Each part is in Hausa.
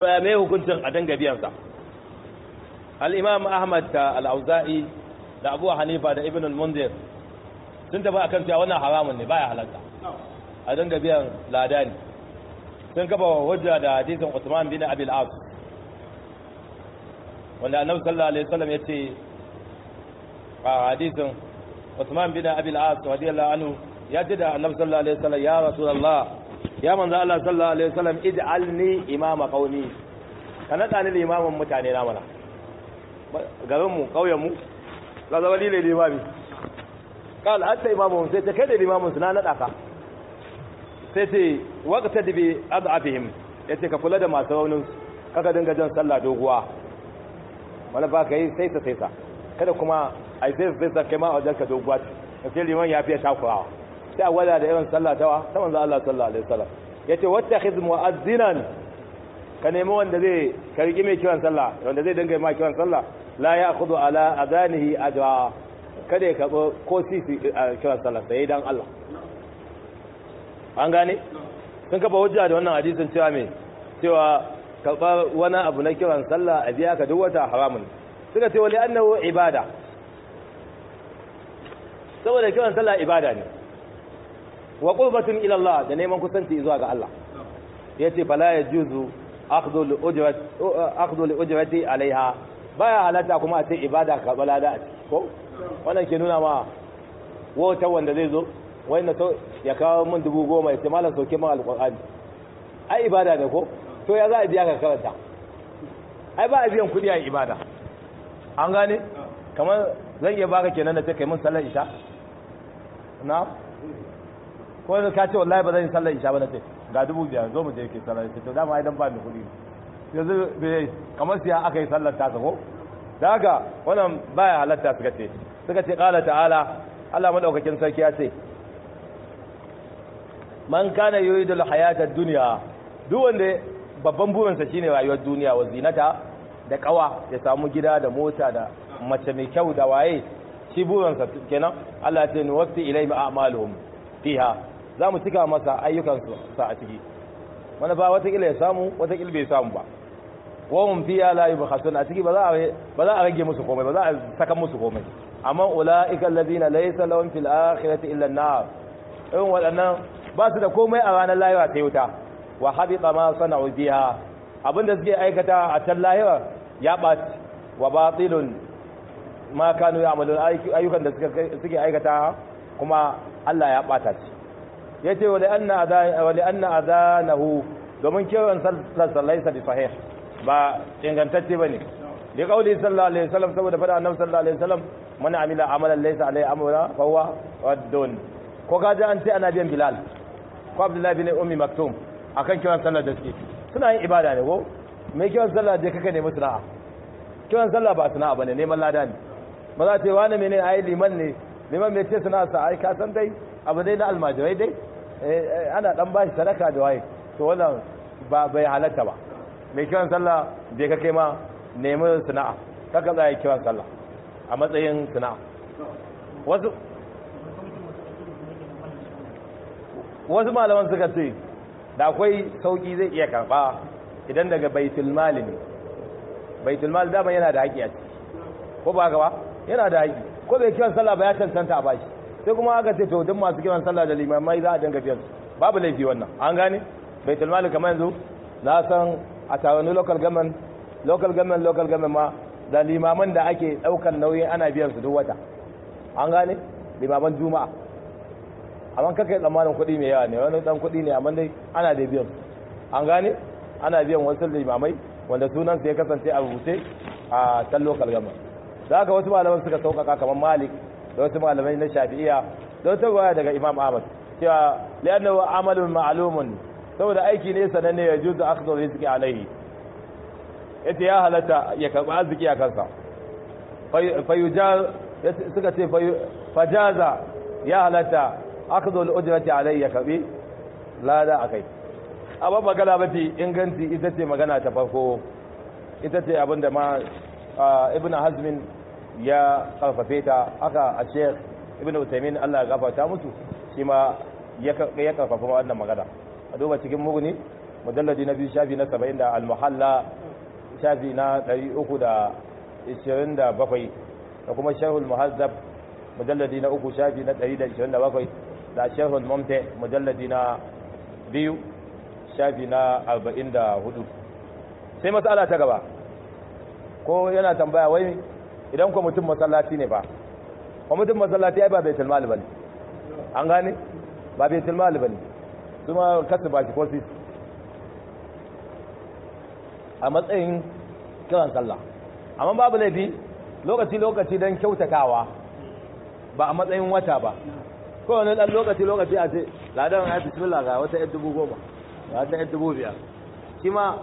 Mai hukuncin a danga biyansa? Al-imam Ahmad da al-Auza'i da Abu Hanifa da Ibn al-Munzir sun tafi akan cewa wannan haramun ne, baya halarta a dinga biyan ladani. Sun kafa hujja da hadisin Uthman bin Abi al-As, wanda Annabi sallallahu alaihi wasallam yace a hadisin Uthman bin Abi al-As radiyallahu anhu, ya ce da Annabi sallallahu alaihi wasallam: "Ya Rasulullah, ya manzo Allah sallallahu alaihi wasallam, ij'alni imama qaumi, ka nada ni limamin mutane na mana, garin mu, kauyen mu, ka zama ni ne limami." Qala: "Anta imamuhum." Sai ta kai da limamin su, na nada ka. Sai ce: "Waqta bi ad'afihim." Yace ka kula da masu raunin su, kaka dinga jan sallah doguwa, wala ba ka yi sai ta sai sa, kada kuma ai sai sai sa kai ma a wajen ka doguwa ce, sai liman ya fiye takurawa. Sai a gwada da irin sallah tawa ta manzo Allah sallallahu alaihi wasallam. Yace: "Wattakhiz mu'azzinan," ka nemi wanda zai karki mai kiran sallah, wanda zai dinga ma kiran sallah, "la ya'khudhu ala adanihi ajra," kada ya karɓo ko sisi a kiran sallah, sai dan Allah. An gane? Sun kafa hujja da wannan hadisin cewa me? Cewa karɓar wani abu na kiran sallah a biya ka duk wata haramun. Suka ce wali annahu ibada, saboda kiran sallah ibada ne, wa qurbatun ila Allah, da neman kusanci zuwa ga Allah. Yace fala yajuzu akhdhu al-ujrati alaiha, baya halatta kuma a ce ibada karɓa lada a ciki. Ko wannan ke nuna ma wata wanda zai zo wanda ya kawo min 10,000, ya ce, "Malam, sauke min Alƙur'ani." Ai ibada ne ko? To ya za a biya ka karanta? Ai ba a biyan kuɗi a ibada. An gane? Kamar zan iya baka kenan da ce kai min sallar isha na, ko ka ce, "Wallahi ba zan yi sallar isha ba." Na ce, "Ga 5,000, zo mu je ke sallar isha." To dama idan ba ni kuɗi yanzu bai kamar siya aka yi sallar tasa ko? Da haka wannan baya halatta. Suka ce qala ta'ala, Allah madaukakin sarki ya ce: "Man kana yuridul hayatad dunya," duk wanda babban burinsa shine rayuwar duniya, "wa zinata," da kawa, ya samu gida da mota da mace mai kyau da waye, shi burinsa kenan. Allah ya ce: "Nuwaffi ilayhim a'maluhum fiha," za mu cika masa ayyukan sa a ciki. Wani ba watakila ya samu, watakila bai samu ba. "Wa hum fiha la yubkhasun," a ciki ba za a rage musu komai ba, za a saka musu komai. Amma "ulaika alladhina laysa lahum fil akhirati illa an-nar," irin waɗannan ba su da komai a ranar lahira sai wuta. "Wa habita ma sana'u biha," abinda suke aikata a can lahira ya ɓaci. "Wa batilun ma kanu ya'malun," ayyukan da suke aikata kuma Allah ya ɓata shi. Yace wa li anna adanahu, domin kiran sallar laysa bi sahih, ba ingantacce bane, li qawli sallallahu alaihi wasallam, saboda fada Annabi sallallahu alaihi wasallam: "Man amila amalan laysa alaihi amruna fa huwa raddun." Ko ka ji an ce ana biyan Bilal ko Abdullahi bin Ummi Maktum akan kiran sallar da suke? Suna yin ibada ne ko? Mai kiran sallah, je kaka nemi sana'a. Kiran sallah ba sana'a bane, neman lada ne. Ba za ta yi wani mene, ai liman ne. Liman mai ce sana'a sa? Ai ka san dai abu dai na almajirai dai, ana dan bashi sadaka da waye. To wannan ba bai halatta ba. Mai kiran sallah, je ka kai ma nemi sana'a, kaka tsaya kiran sallah a matsayin sana'a. Wasu malaman suka ce da akwai sauki, zai iya karba idan daga baitul mali ne. Baitul mali dama yana da haƙi a ciki, ko ba gaba yana da haƙi, ko bai kiran sallah ba ya cancanta a bashi. Sai kuma aka ce to duk masu kiran sallah da limamai za a dinga biyan su, babu laifi wannan. An gane? Baitul mali, kamar yanzu na san a Tarauni local government, local government, local government ma da limaman da ake daukan nauyin ana biyan su duk wata. An gane? Limaman Juma'a. Amma kakai tsammanin kuɗi mai yawa ne, wani dan kuɗi ne, amma dai ana da biyan su. An gane? Ana biyan wasu limamai wanda sunan su ya kasance a rubuce a can local government. Da haka wasu malaman suka sauƙaƙa, kamar Malik da wasu malamai na Shafi'iya, da wata ruwaya daga Imam Ahmad, cewa li'annahu amalun ma'lumun, saboda aiki ne sananne, ya juzu akhdhu rizqi alaihi, yace ya halatta ya karɓi arziki a kansa. Fayujar suka ce fajaza, ya halatta akhdhu al-ujrati alayhi, ya karɓi lada akai. Amma magana mafi inganci ita ce magana ta farko, ita ce abinda ma Ibn Hazmin ya karfafe ta, haka a Sheikh Ibn Utaimin, Allah ya gafarta musu, shi ma ya karfafa wannan magana. A duba cikin Mugni. mujalladi na 2 shafi na 70 da al-Muhalla shafi na 327 da kuma Sharhul Muhazzab mujalladi na 3 shafi na 127 da Sharhul Mumti mujalladi na 2 shafi na 44. Sai mas'ala ta gaba, ko yana tambaya wai idan kwamitin masallaci ne ba, kwamitin masallaci ai ba baitul mali bane, an gane, ba baitul mali bane, kuma kasu ba shi ko sisi a matsayin kiran sallah. Amma babu laifi lokaci lokaci don kyautatawa, ba a matsayin wata ba, ko wani dan lokaci lokaci a ce ladan ai bismillah ga wata 10,000 ga wata 5,000, shi ma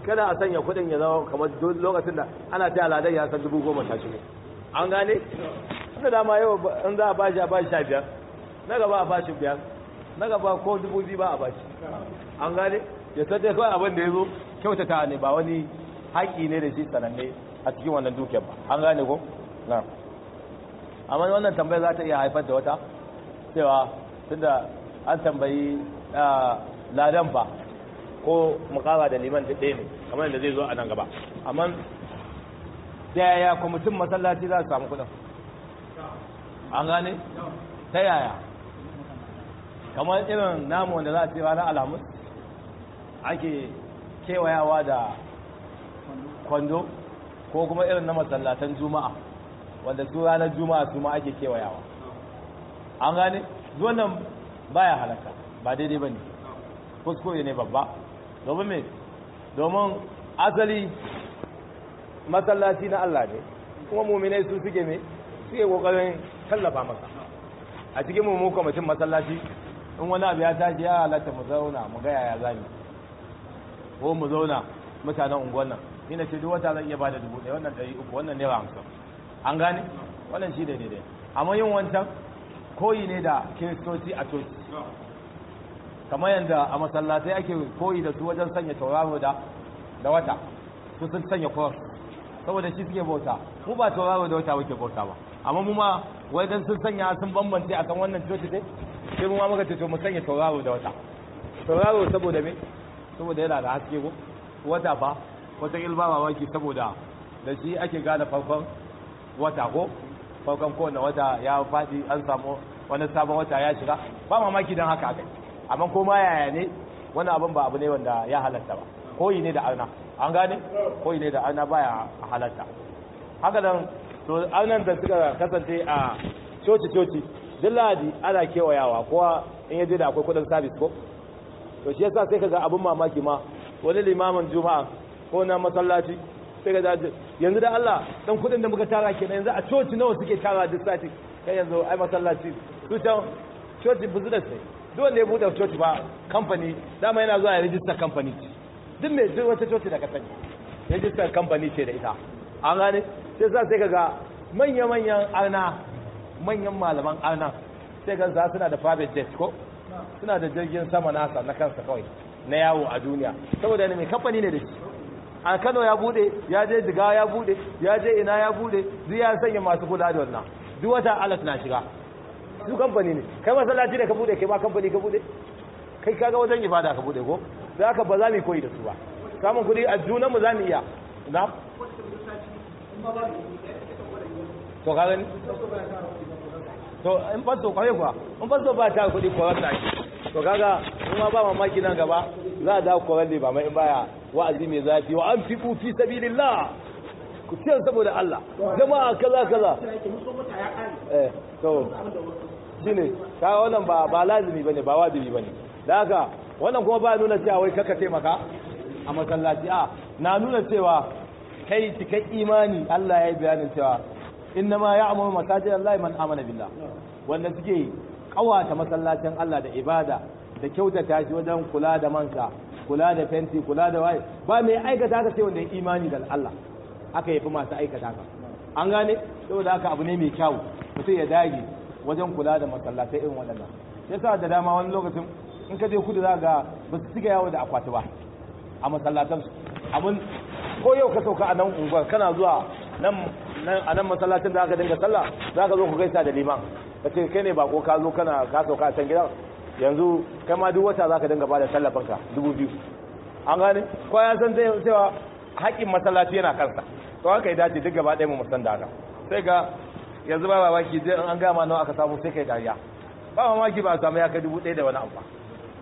kada a sanya kudin ya zama kamar lokacin da ana ta ladan ya san 10,000 ta shigo, an gane. Inda dama yau in za a bashi a bashi 15, na gaba a bashi 5, na gaba ko 2,000 ba a bashi, an gane. Ya san dai kawai abin da ya zo kyautata ne, ba wani haƙi ne da shi sananne a cikin wannan dukiyar ba, an gane ko. Na amma wannan tambaya za ta iya haifar da wata cewa tunda an tambayi ladan fa ko mukara da liman duk ɗaya ne kamar yadda zai zo a nan gaba. Amma ta yaya kwamitin masallaci za su samu kuɗin, an gane, ta yaya? Kamar irin namu wanda za a ce ranar Alhamis ake kewayawa da kwando, ko kuma irin na masallatan Juma'a wanda su ranar Juma'a su ma ake kewayawa, an gane. Wannan baya halaka, ba daidai ba ne, kuskure ne babba. Domin me? Domin asali masallaci na Allah ne, kuma muminai su suke me suke kokarin tallafa masa. A cikin mu kwamitin masallaci in wani abu ya tashi ya halatta mu zauna mu ga yaya zamu, ko mu zauna mutanen unguwar nan, ni na ce duk wata zan iya bada 1,000, wannan 300, wannan naira 50, an gane, wannan shi daidai. Amma yin wancan koyi ne da kiristoci a coci, kamar yadda a masallatai ake koyi da su wajen sanya tauraro da wata, su sun sanya cross saboda shi suke bauta. Mu ba tauraro da wata muke bauta ba, amma mu ma wai dan sun sanya sun bambance akan wannan coci ne, sai mu ma muka ce to mu sanya tauraro da wata. Tauraro saboda me? Saboda yana da haske ko? Wata fa wata ilba mamaki saboda da shi ake gane farkon wata ko farkon kowane wata ya faɗi an samu wani sabon wata ya shiga, ba mamaki don haka akai. Amma ko ma yaya ne wani abin ba abu ne wanda ya halatta ba, koyi ne da arna, an gane, koyi ne da arna baya halatta. Haka nan to arnan da suka kasance a coci coci duk Lahadi ana kewayawa, kowa in yaje da akwai kudin sabis ko, to shi yasa sai kaga abin mamaki ma wani limamin Juma'a ko na masallaci sai ka dace yanzu da Allah dan kudin da muka tara kenan, yanzu a coci nawa suke tara duk sati, kai yanzu ai masallaci su can coci business ne, duk wanda ya bude coci ba kamfani dama yana zuwa ya rijistar kamfani, duk mai duk wata coci da ka sani rijistar kamfani ce da ita, an gane. Sai sa sai kaga manya-manyan arna, manyan malaman arna sai ga za suna da private jet ko suna da jirgin sama nasa na kansa kawai na yawo a duniya, saboda ne mai kamfani ne da shi. A Kano ya bude, ya je Jigawa ya bude, ya je ina ya bude, duk ya sanya masu kula da wannan, duk wata alat na shiga, su kamfani ne. Kai masallaci da ka bude, kai ma kamfani ka bude, kai kaga wajen ibada ka bude ko, da haka ba za mu koyi da su ba. Samun kuɗi a junan mu za mu iya na to ka gani to in fasto kwaye kuwa in fasto ba ta kuɗi koran da ake to kaga in ma ba mamaki nan gaba za a dawo koran ne ba mai in baya wa'azi mai zafi wa an fi fi sabilillah ku ciyar saboda Allah jama'a kaza kaza eh to shine kaga wannan ba ba lazimi bane ba wajibi bane da haka wannan kuma ba nuna cewa wai kaka taimaka a masallaci a na nuna cewa kai cikai imani Allah ya yi bayanin cewa innama ya'muru masajid Allah man amana billah wanda suke kawata masallacin Allah da ibada da kyautata shi wajen kula da mansa kula da fenti kula da waye ba mai aikata haka sai wanda ya imani da Allah aka yafi masu aikata haka an gane saboda haka abu ne mai kyau mutum ya dage wajen kula da masallatai irin waɗannan yasa da dama wani lokacin in ka je kudu za ga ba su cika yawo da akwati ba a masallatan su abun ko yau ka sauka a nan unguwar kana zuwa nan a nan masallacin da aka dinga sallah za ka zo ku gaisa da liman ka ce kai ne bako ka zo kana ka sauka a can gidan yanzu kai ma duk wata za ka dinga bada tallafin ka 2000 An gane? Ko ya san cewa haƙƙin masallaci yana kansa. To haka ya dace duk gaba ɗaya mu san da haka. Sai ga yanzu ba mamaki zai an gama nawa aka samu sai kai dariya. Ba mamaki ba a samu ya kai 1000 da wani abu ba.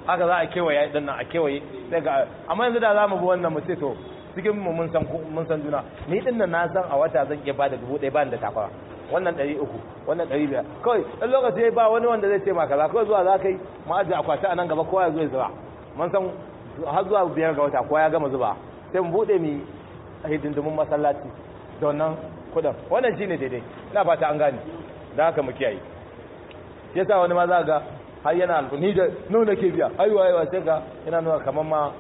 Haka za a kewaye ɗin nan a kewaye sai ga. Amma yanzu da za mu bi wannan mu ce to cikin mu mun san juna, ni din nan na san a wata zan iya bada 1000 ba ni da takwara, wannan 300, wannan 500, kawai dan lokaci ba wani wanda zai ce ma kaza, kawai zuwa za ka yi mu aje akwati a nan gaba kowa ya zo ya zuba. Mun san har zuwa 5 ga wata kowa ya gama zuba, sai mu bude mu hidindimin masallaci da wannan kudin. Wannan shine daidai, ina fata an gane. Da haka mu kiyaye. Yasa wani ma za ga har yana alfuni da nuna ke biya, aiwa aiwa, sai ga yana nuna kamar ma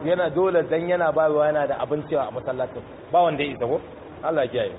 yana dole dan yana bayarwa yana da abin cewa a masallacin, ba wanda ya isa ko. Allah ya kiyaye.